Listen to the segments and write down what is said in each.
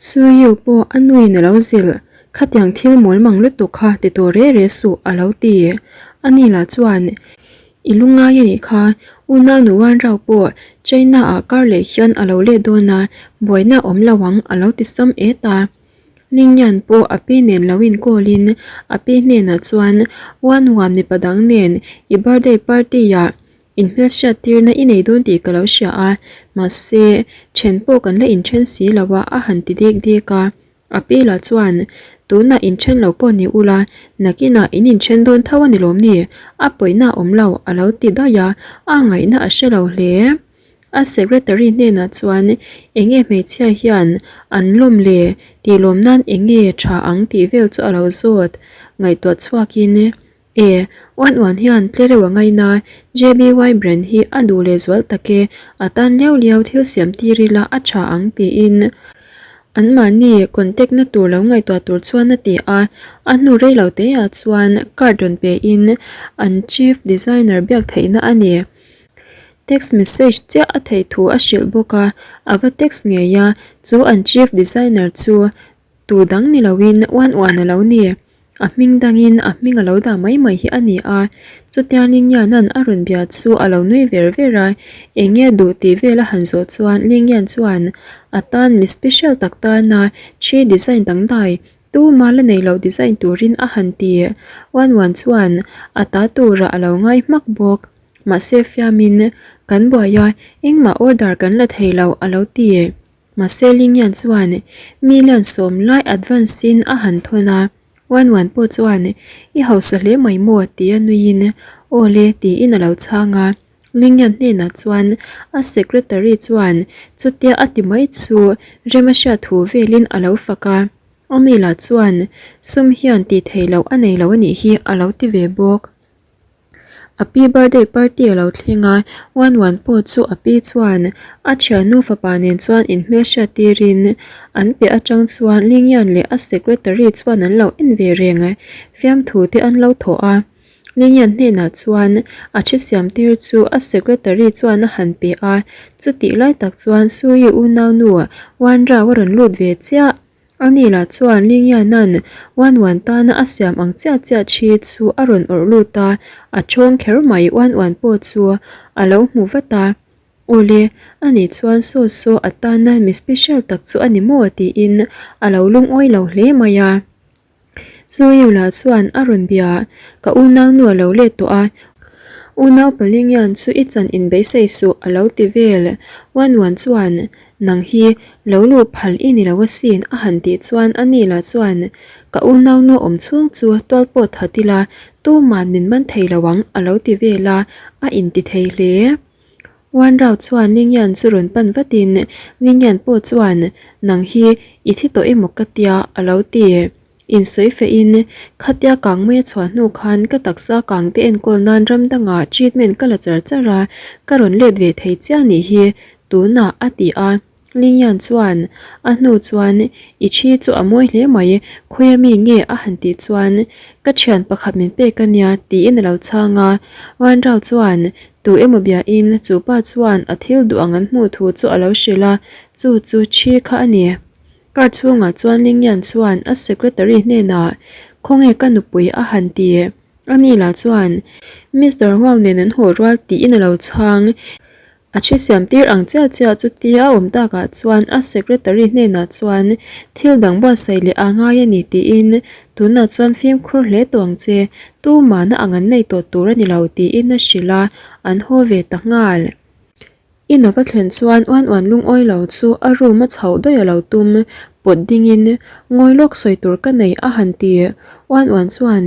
Suyu pawh a nuin a lo zilh, Khatiang thil mawl mang lutuk kha ti tawh re re suh a lo ti. A ni lah chuan, I lungngai a nih kha, unau nu Wanrao pawh China ah kar leh hian a lo let dawn a, buaina a awm lo ang a lo ti sam et a. Lingyan pawh a pi nen lo inkawl in a pi hnenah chuan, Wan Wan mipa dang nen i birthday party ah Inhmelhriat tirna i nei dawn tih ka lo hria a, mahse, then pawh kan la inthen si lo a, a han ti dek dek a. A pela chuan, Tunah inthen lo pawh ni ula, nakinah in inthen dawn tho a ni lawm ni? A pawihna a awm lo, a lo ti daih a, a ngaihna a hre lo hle. A secretary hnenah chuan, Enge hmeichhia hian an lawm le? Tih lawm nan enge tha ang tih vel chu a lo zawt ngaihtuah chhuakin, E, uan uan hian tlereuh a ngaina, JBY brand hi a duh leh zual tak e, a tan liau liau thil siam tir ila a tha ang tiin anmahni contact na tur lo ngaihtuah tur chuan a ti a, a hnu rei lo te ah chuan card rawn pe in an chief designer biak theihna a ni. Text message chiah a theih thu a hrilh bawk a, a va text ngei a, chu an chief designer chu Tu dang ni loin uan uan a lo ni. A hming dangin a hming a lo dah mai mai hi a ni a. Chutia Lingyanan a rawn bia chu a lo nui ver ver a, eng nge duh tih vel a han zawh chuan Lingyan chuan a tan mi special tak tana thi design dangdai tuma la nei loh design turin a han ti. Uan uan chuan a ta turah a lo ngai hmak bawk. Mahse fiamin kan buai a, engmah order kan la thei lo a lo ti. Mahse Lingyan chuan million 10 lai advance in a han thawn a, Wan Wan pawh chuan I hausa hle mai maw tia nuiin Aw le tiin a lo chhang a. Lingyan hnenah chuan a secretary chuan chutia a ti mai chu rem a hriat thu velin a lo fak a, Amila chuan sum hian tih theih loh a nei lo a nih hi a lo ti ve bawk. A pi birthday party a lo thleng a, Wan Wan pawh chu a pi chuan a thiannu fapa nen chuan inhmelhriat tirin an piah atang chuan Lingyan leh a secretary chuan an lo en ve reng fiamthu te an lo thawh a. Lingyan hnenah chuan a thi siam tir chu a secretary chuan a han pe a, chutih lai tak chuan Suyi unaunu Wan Rao a rawn lut ve chiah. Ani lah chuan Lingyanan Wan Wan tana a siam ang chiah chiah thi chu a rawn awrh lut a, a thawng kher mai Wan Wan pawh chu a lo hmu vat a. Awle, ani chuan saw saw a tana mi special tak chu a ni maw tiin a lo lungawi lo hle mai a. Zuiu lah chuan a rawn bia, Ka unaunu a lo let tawh a, unau Palingyan chu i chan inbeisei suh a lo ti vel. Wan Wan chuan, Nang hi lo luh phal i ni lo asin a han tih chuan a ni lah chuan, Ka unaunu awm chhung chu tual pawh that ila, tuman min man thei lo ang a lo ti vel a, a inti thei hle. Wan Rao chuan Lingyan chu rawn pan vatin Lingyan pawh chuan, Nang hi i thi tawh emaw ka tia a lo ti. Insawi fehin, Khatia kang mai a chhuah hnu khan ka taksa kang te enkawl nan ram dangah treatment ka la char char a, ka rawn let ve thei chiah nih hi tunah a ti a. Lingyan chuan, A hnu chuan i thi chu a mawi hle mai, khawia mi nge a han tih chuan, Ka thian pakhat min pek a nia tiin a lo chhang a. Wan Rao chuan, Tu emaw biain chu pa chuan a thil duh ang an hmuh thu chu a lo hrilh a, chu chu thi kha a ni. Car chhungah chuan Lingyan chuan a secretary hnenah, Khawnge ka nupui a han ti. Ani lah chuan, Mister Huang nen an haw rual tiin a lo chhang. A thi siam tir ang chiah chiah chutia a awm takah chuan a secretary hnenah chuan thil dang buatsaih leh a ngai a ni tiin tunah chuan fimkhur hle tawh ang che, tumahna ang an nei tawh tur a ni lo tiin a hrilh a, an haw ve ta nghal. In a va thlen chuan uan uan lungawi lo chu a room a chhoh daih a lo tum pawt dingin ngawi lawk sawi tur ka nei a han ti. Uan uan chuan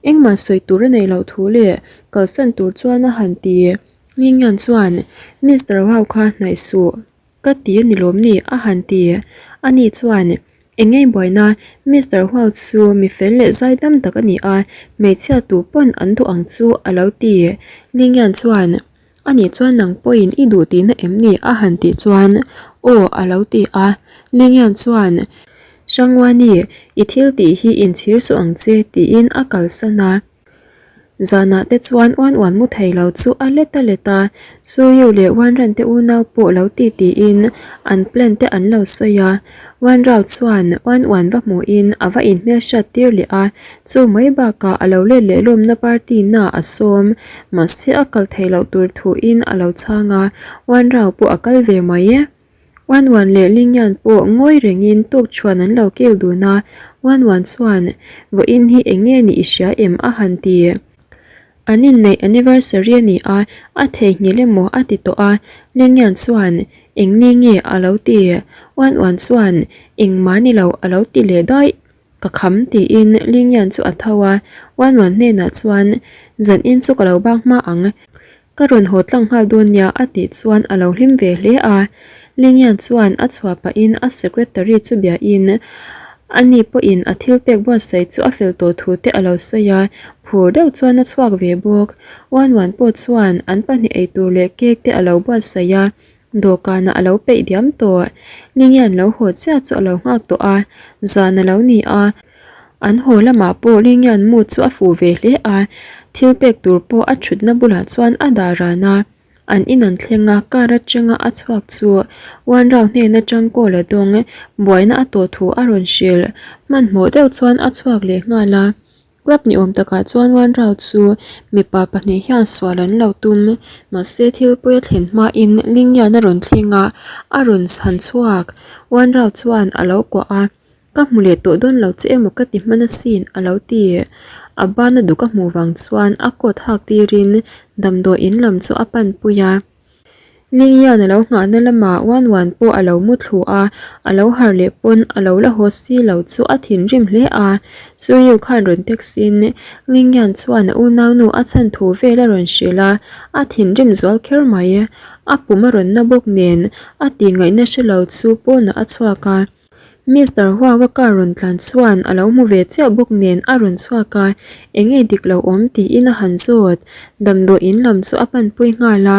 Engmah sawi tur a neih loh thu leh kalsan tur chuan a han ti. Lingyan chuan, Mister Wau kha hnaih suh, ka ti a ni lawm ni? a han ti. Ani chuan, Eng ngei buaina, Mister Wau chu mi fel leh zai dam tak a ni a, hmeichhia tu pawn an duh ang chu a lo ti. Lingyan chuan, Ani chuan nang pawhin i duh tihna em ni? a han tih chuan, Aw a lo ti a. Lingyan chuan, Hrangwani, i thil tih hi inchhir suh ang che, tiin a kalsan a. Zanah te chuan uan uan mu thei lo chu a let a let a, Suyu leh Wanran te unau pawh lo ti tiin an plan te an lo sawi a. Wanrao chuan uan uan va hmuhin a va inhmelhriat tir leh a, chu mai bakah a lo let leh lawmna party na a sawm, mahse a kal thei loh tur thuin a lo chhang a, Wanrao pawh a kal ve mai e. Wan Wan leh Lingyan pawh ngawi rengin tukṭhuan an lo kil dun a, Wan Wan chuan, Vawiin hi eng nge nih i hria em? a han ti. An inneih anniversary a ni a, a theihnghilh emaw a ti tawh a, Lingyan chuan, Eng ni nge? a lo ti. Wan Wan chuan, Engmah ni lo a lo ti leh daih. Ka kham tiin Lingyan chu a tho a, Wan Wan hnenah chuan, Zanin chu ka lo bak hma ang. Ka rawn haw tlang nghal dawn nia a tih chuan a lo hlim ve hle a. Lingyan chuan a chhuah pahin a secretary chu biain ani pawhin a thil pek buatsaih chu a fel tawh thu te a lo sawi a, phur deuh chuan a chhuak ve bawk. Wan Wan pawh chuan an pahnih eitur leh cake te a lo buatsaih a, dawhkanah a lo peih diam tawh. Lingyan lo haw chiah chu a lo nghak tawh a, zan a lo ni a. An haw lamah pawh Lingyan mu chu a fuh ve hle a, thil pek tur pawh a thutna bulah chuan a dah ran a. An in an thleng a, car atanga a chhuak chu Wanrao hnen atang call a dawng, buaina a tawh thu a rawn hrilh. Hmanhmawh deuh chuan a chhuak leh nghal a. Club ni awm takah chuan Wanrao chu mipa pahnih hian sual an lo tum, mahse thil pawi a thlen hmain Lingyan a rawn thleng a, a rawn chhan chhuak. Wanrao chuan a lo kuah a. Ka hmu leh tawh dawn lo che emaw ka ti hman asin a lo ti. A bana duk a hmuh vang chuan a coat hak tirin damdawi in lam chu a pan pui a. Lingyan a lo nghahna lamah Wan Wan pawh a lo mu thlu a, a lo harh leh pawn a lo la haw si lo chu a thinrim hle a. Suyu khan rawn text in Lingyan chuan a unaunu a chhan thu vel a rawn hrilh a, a thinrim zual kher mai. A pum a rawn na bawk nen a tih ngaihna hre lo chu pawnah a chhuak a. Mister Huawa car rawn tlan chuan a lo hmu ve chiah bawk nen a rawn chhuak a, enge dik lo awm tiin a han zawt. Damdawi in lam chu a panpui nghal a,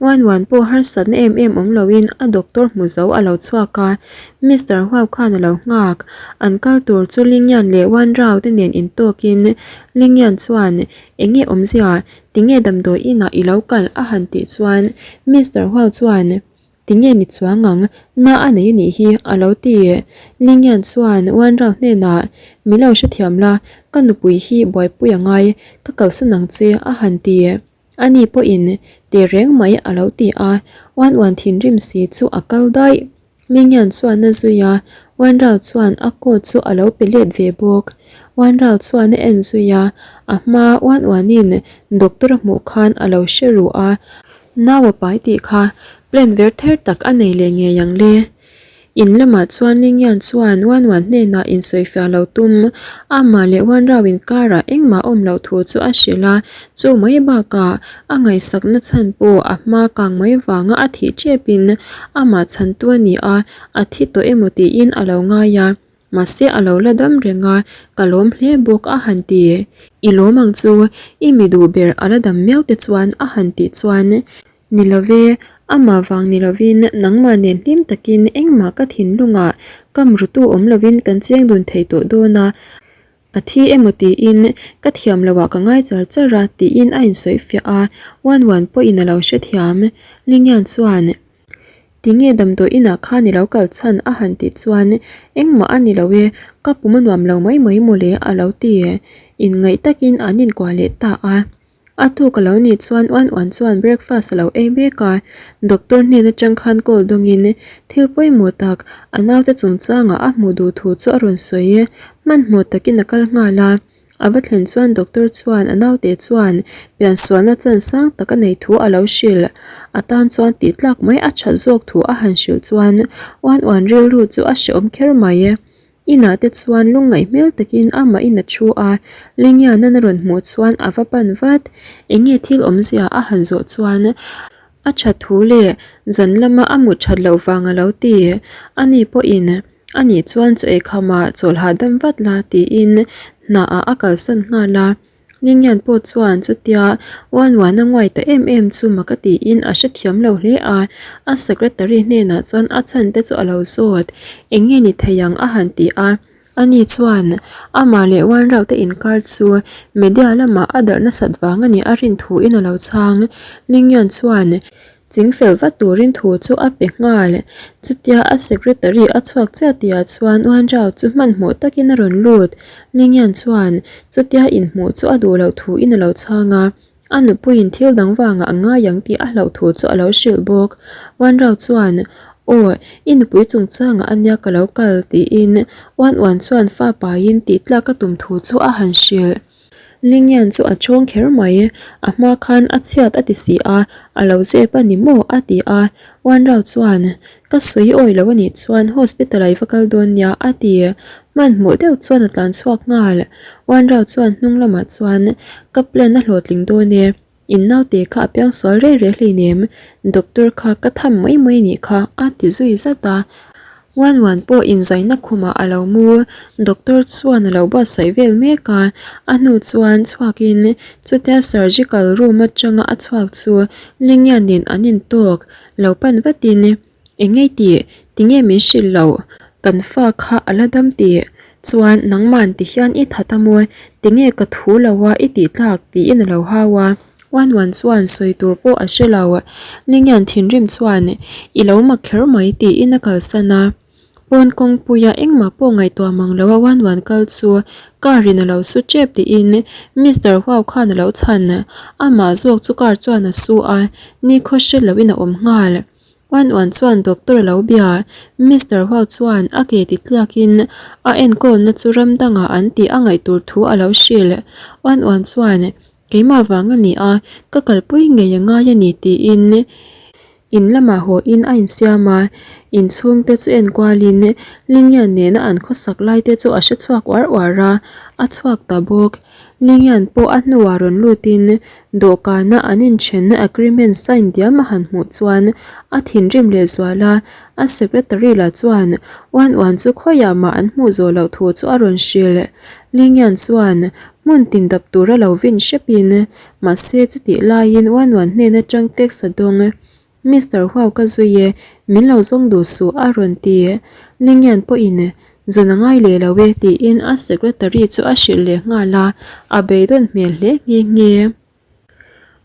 Wan Wan pawh harsatna em em awm loin a doctor hmu zo a lo chhuak a, Mister Huau khan a lo nghak. An kal tur chu Lingyan leh Wan Rao te nen intawkin Lingyan chuan enge awmzia tinge damdawi inah i lo kal a han tih chuan Mister Huau chuan Tinge ni chuang ang, na a nei anih hi, a lo ti. Lingyan chuan Wanrao hnenah, Mi lo hrethiam la, ka nupui hi buaipui a ngai, ka kalsan ang che, a han ti. Ani pawhin, Teh reng mai, a lo ti a. Wan Wan thinrim si chu a kal daih. Lingyan chuan a zui a, Wanrao chuan a coat chu a lo pe let ve bawk. Wanrao chuan a en zui a, a hma Wan Wanin doctor a hmuh khan a lo hre ru a, Nau a pai tih kha plan ver ther tak a nei leh ngei ang le. In lamah chuan Lingyan chuan Wan Wan hnenah insawifiah lo tum, amah leh Wan Rao inkarah engmah awm loh thu chu a hrilh a, chu mai bakah a ngaihsakna chhan pawh a hma kang mai vanga a thih tepin amah chhantu a ni a, a thi tawh emaw tiin a lo ngai a. Mahse a lo la dam reng a, ka lawm hle bawk a han ti. I lawm ang chu, i mi duh ber a la dam miau te chuan a han tih chuan, Ni lo ve, amah vang ni lovin nangmah nen hlim takin engmah ka thinlungah kam rutu awm lovin kan cheng dun thei tawh dawn a, a thi emaw tiin ka thiam loh ah ka ngai char char a tiin a insawi fiah a, Wan Wan pawhin a lo hrethiam. Lingyan chuan. Tinge damdawi inah khan i lo kal chhan a han tih chuan engmah a ni lo e, ka pum a nuam lo mai mai mawle a lo ti. Inngaih takin an inkuah leh ta a. A tuk a lo nih chuan uan uan chuan breakfast a lo ei mek a, doctor hnen atang khan call dawngin thil pawimawh tak a naute chungchangah a hmuh duh thu chu a rawn sawi. Hmanhmawh takin a kal nghal a. A va thlen chuan doctor chuan a naute chuan piansualna chan sang tak a nei thu a lo hrilh. A tan chuan tih tlak mai a that zawk thu a han hrilh chuan uan uan rilru chu a hrehawm kher mai. Inah te chuan lungngaih hmel takin amah in a thu a, Lingyanan a rawn hmuh chuan a va pan vat. Enge thil awmzia a han zawh chuan a that thu leh zan lama a mut that loh vang a lo ti. Ani pawhin Ani chuan chaw eikham ah chawlh hahdam vat la tiin hna ah a kalsan nghal a. Lingyan pawh chuan chutia uan uan a nguai ta em em chu mak a tiin a hrethiam lo hle a. A secretary hnenah chuan a chhan te chu a lo zawt. Eng nge ni thei ang a han ti a. Ani chuan amah leh Wanrao te inkar chu media lamah a darh nasat vang a nih a rin thuin a lo chhang. Lingyan chuan chingfel vat turin thu chu a pe nghal. Chutia a secretary a chhuak chiah tihah chuan Wanrao chu hmanhmawh takin a rawn lut. Lingyan chuan chutia inhmuh chu a duh loh thuin a lo chhang a. A nupuiin thil dang vangah a ngai ang tih a hlauh thu chu a lo hrilh bawk. Wanrao chuan, Aw, i nupui chungchangah a nia ka lo kal, tiin Uan Uan chuan fa paiin tih tlak a tum thu chu a han hrilh. Lingyan chu a chawng kher mai, a hma khan a chhiat a ti si a, a lo zep a ni maw? a ti a. Wanrao chuan, Ka sawi awi lo a nih chuan hospital ah i va kal dawn nia, a ti. Hmanhmawh deuh chuan a tlan chhuak nghal. Wanrao chuan hnung lamah chuan, Ka plan a hlawhtling dawn e. In naute kha a piang sual rei rei hleinem. Doctor kha ka tham mai mai nih kha, a ti zui zat a. Wanwan pawh inzaina khumah a lo mu. Doctor chuan a lo buatsaih vel mek a. A hnu chuan chhuakin chutia surgical room atanga a chhuak chu Lingyan nen an intawk. Lo pan vatin, Eng ngei tih? Tinge min hrilh loh? Kan fa kha a la dam tih? Chuan nangman ti hian i that a maw? Tinge ka thu lo a i tih tlak? tiin a lo hau a. Uanuan chuan sawi tur pawh a hre lo. Lingyan thinrim chuan, I lo mak kher mai tiin a kalsan a. Pawn kawngpuia engmah pawh ngaihtuah mang lo a uan uan kal chu car in a lo su tep tiin Mister Huau khan a lo chhan. Amah zawk chu car chuan a su a, nikhaw hre loin a awm nghal. Uan uan chuan doctor a lo bia. Mister Huau chuan a ke ti tliakin a enkawlna chu ram dangah an tih a ngaih tur thu a lo hrilh. Uan uan chuan keimah vang a ni a, ka kalpui ngei a ngai a ni tiin In lamah haw in a insiam a, in chhungte chu enkualin Lingyan nena an khawsak lai te chu a hre chhuak uar uar a, a chhuak ta bawk. Lingyan pawh a hnuah rawn lutin dawhkana an inthenna agreement sign diam a han hmuh chuan a thinrim lehzual a, a secretary lah chuan uan uan chu khawiah mah an hmuh zawh loh thu chu a rawn hrilh. Lingyan chuan hmun tin dap tura lo vin hrepin Mahse chutih laiin Uanuan hnen atang text a dawng, Mister Huau ka zui e, min lo zawng duh suh a rawn ti. Lingyan pawhin, Zawn a ngai leh lo e tiin a secretary chu a hrilh leh nghal a, a beidawn hmel hle nghe nghe.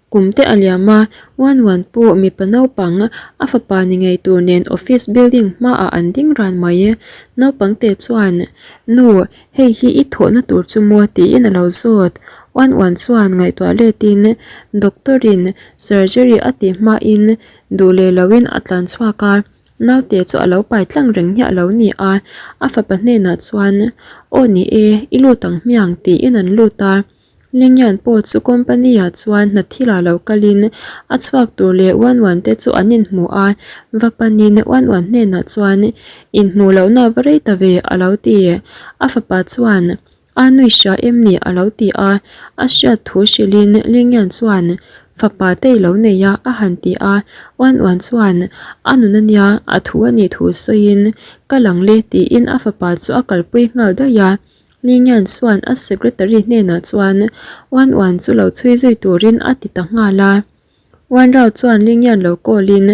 Kum te a liam a, Uanuan pawh mipa naupang a fapa ni ngei tur nen office building hmaah an ding ran mai. Naupang te chuan, Nu, Hei hi i thawhna tur chu maw tiin a lo zawt. Uan uan chuan ngaihtuah letin doctor in surgery a tih hmain duh leh loin a tlan chhuak a, naute chu a lo pai tlang reng hmiah lo ni a, a fapa hnenah chuan Aw ni e, i lut ang hmiang tiin an lut a. Lingyan pawh chu company ah chuan hna thilah lo kalin a chhuak tur leh uan uan te chu an inhmu a, va panin uan uan hnenah chuan inhmuh lohna va rei ta ve a lo ti. A fapa chuan a nui hria em ni a lo ti a, a hriat thu hrilhin Lingyan chuan fapa te i lo nei a a han ti a, uan uan chuan a nun ania a thu a nih thu sawiin ka lang le tiin a fapa chu a kalpui nghal daih a. Lingyan chuan a secretary hnenah chuan Uan Uan chu lo chhui zui turin a ti ta nghal a. Uan Rao chuan Lingyan lo call in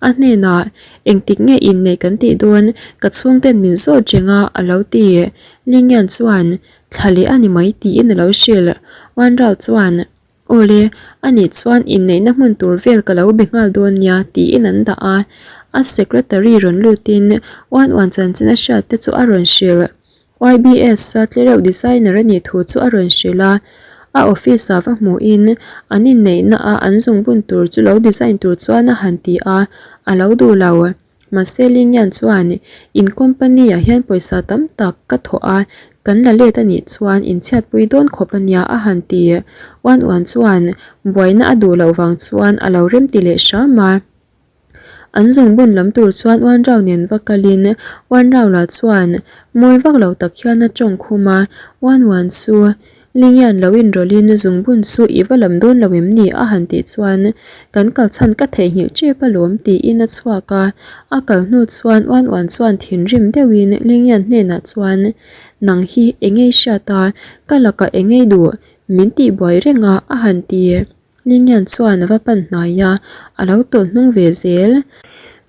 a hnenah engtik nge inneih kan tih dawn ka chhungten min zawt reng a a lo ti. Lingyan chuan thla leh a ni mai tiin a lo hrilh. Uan Rao chuan Awle, anih chuan inneihna hmun tur vel ka lo be nghal dawn nia tiin an dah a. A secretary rawn lutin uan uan chanchin a hriat te chu a rawn hrilh. YBS-a tlereuh designer a nih thu chu a rawn hrilh a. A office-ah va hmuhin an inneihna a an zungbun tur chu lo design tur chuan a han ti a, a lo duh lo. Mahse Lingyan chuan, In company ah hian pawisa tam tak ka thawh a, kan la let a nih chuan in chhiatpui dawn khawp a nia a han ti. Uan uan chuan buaina a duh loh vang chuan a lo remti leh hram a. An zungbun lam tur chuan Uan Rao nen va kalin Uan Rao lah chuan mawi vak lo tak hian a tawng khum a, Uan uan chu Lingyan lo inrawlhin zungbun chu i va lam dawn lo em ni? a han tih chuan kan kal chhan ka theihnghilh tep alawm tiin a chhuak a, a kal hnu chuan uan uan chuan thinrim deuhin Lingyan hnenah chuan Nang hi engei hriat a, ka lakah engei duh min tihbuai reng a a han ti. Lingyan chuan a va pan hnai a, a lo tawlh hnung ve zel.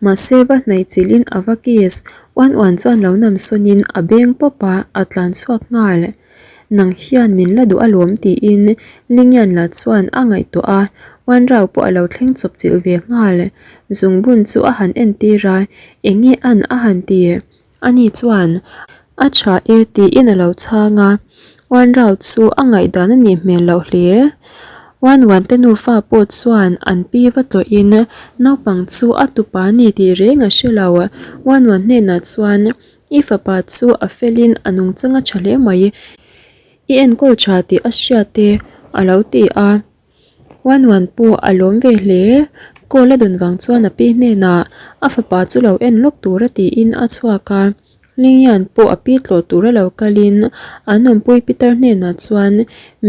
Mahse va hnaih chilhin a va kiss. Uan uan chuan lo nam sawnin a beng pawp a, a tlan chhuak nghal. Nang hian min la duh alawm tiin Lingyan lah chuan a ngaihtuah a, Uan Rao pawh a lo thleng chawp chilh ve nghal. Zungbun chu a han entir a, eng nge an a han ti. Ani chuan, A tha e tiin a lo chhang a, Uan Rao chu a ngaihdan a nih hmel loh hle. Uan Uan te nufa pawh chuan an pi va tlawhin naupang chu a tupa a ni tih reng a hre lo. Uan Uan hnenah chuan, I fapa chu a felin a nungchang a tha hle mai, i enkawl tha tih a hriat e a lo ti a. Uan Uan pawh a lawm ve hle. Call a dawn vang chuan a pi hnenah a fapa chu lo en lawk tura tiin a chhuak a. Lingyan pawh a pi tlawh tura lo kalin an awmpui pitar hnenah chuan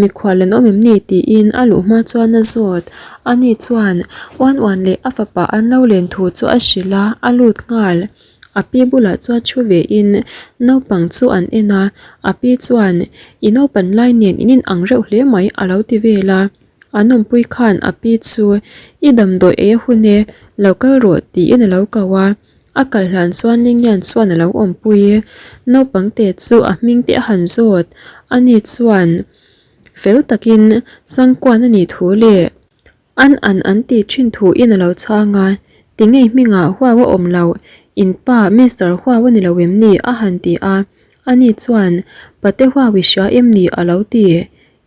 mikhual an awm em ni tiin a luh hma chuan a zawt. Ani chuan Uan Uan leh a fapa an lo len thu chu a hrilh a, a lut nghal. A pi bulah chuan thu vein naupang chu an en a, a pi chuan I naupan lai nen in inang reuh hle mai a lo ti vel a. An awmpui khan a pi chu I damdawi ei a hun e, lo kal rawh tiin a lo ko a. A kal hlan chuan Lingyan chuan a lo awmpui. Naupang te chu a hming te a han zawt. Ani chuan fel takin Sangkuan a nih thu leh An an an tih thin thu in a lo chhang a, Tingei hmingah huau a awm loh, in pa Mister huau a ni lo em ni? a han ti a, ani chuan, Pate huau i hria em ni? a lo ti.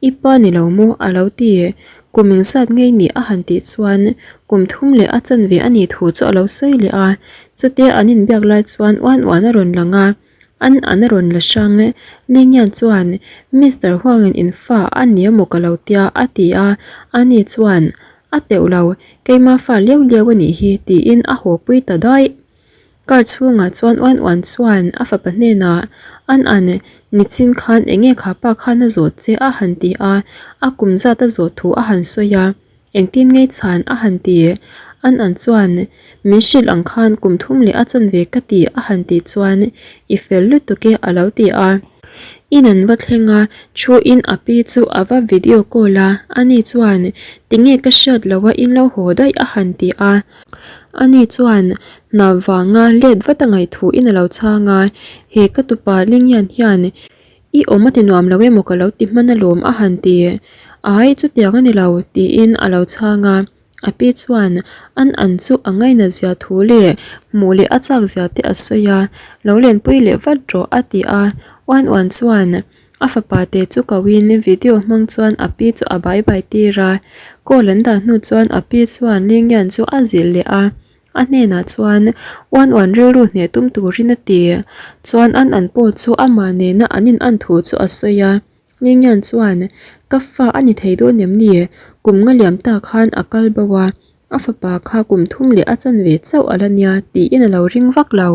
I pa ni lo maw? a lo ti. Kum engzat ngei ni? a han tih chuan kum thum leh a chanve a nih thu chu a lo sawi leh a, chutia an inbiak lai chuan uan uan a rawn lang a. An an a rawn la hrang e. Lingyan chuan, Mister Huangin in fa a ni emaw ka lo tia a ti a, ani chuan, A teuh lo, keima fa liau liau a nih hi tiin a haw pui ta daih. Car chhungah chuan uan uan chuan a fapa hnenah, An an, nichin khan enge kha pa khan a zawh che a han ti a, a kum zat a zawh thu a han sawi a. Engtin ngei chhan a han ti? An an chuan, Min hrilh ang khan kum thum leh a chanve ka ti a han tih chuan, I fel lutuk e a lo ti a. In an va thleng a, thu in a pi chu a va video call a, ani chuan, Tinge ka hriat lo a in lo haw daih a han ti a. Ani chuan, Hna vanga let vat a ngaih thu in a lo chhang a, He ka tupa Lingyan hian I awm a ti nuam lo emaw ka lo ti hman alawm a han ti. Ai, chutiang a ni lo, tiin a lo chhang a. A pi chuan an an chu a ngaina zia thu leh hmuh leh a chak zia te a sawi a, lo lenpui leh vat rawh a ti a. Uan uan chuan a fapa te chu koin video hmang chuan a pi chu a bai bai tir a. Call an dah hnu chuan a pi chuan Lingyan chu a zilh leh a. A hnenah chuan uan uan rilru hneh tum turin a ti. Chuan an an pawh chu amah nena an in an thu chu a sawi a. Ngengian chuan, Ka fa a ni thei dawn em ni? Kum nga liam ta khan a kal bo a, a fapa kha kum thum leh a chanve chauh a la nia tiin a lo ring vak lo.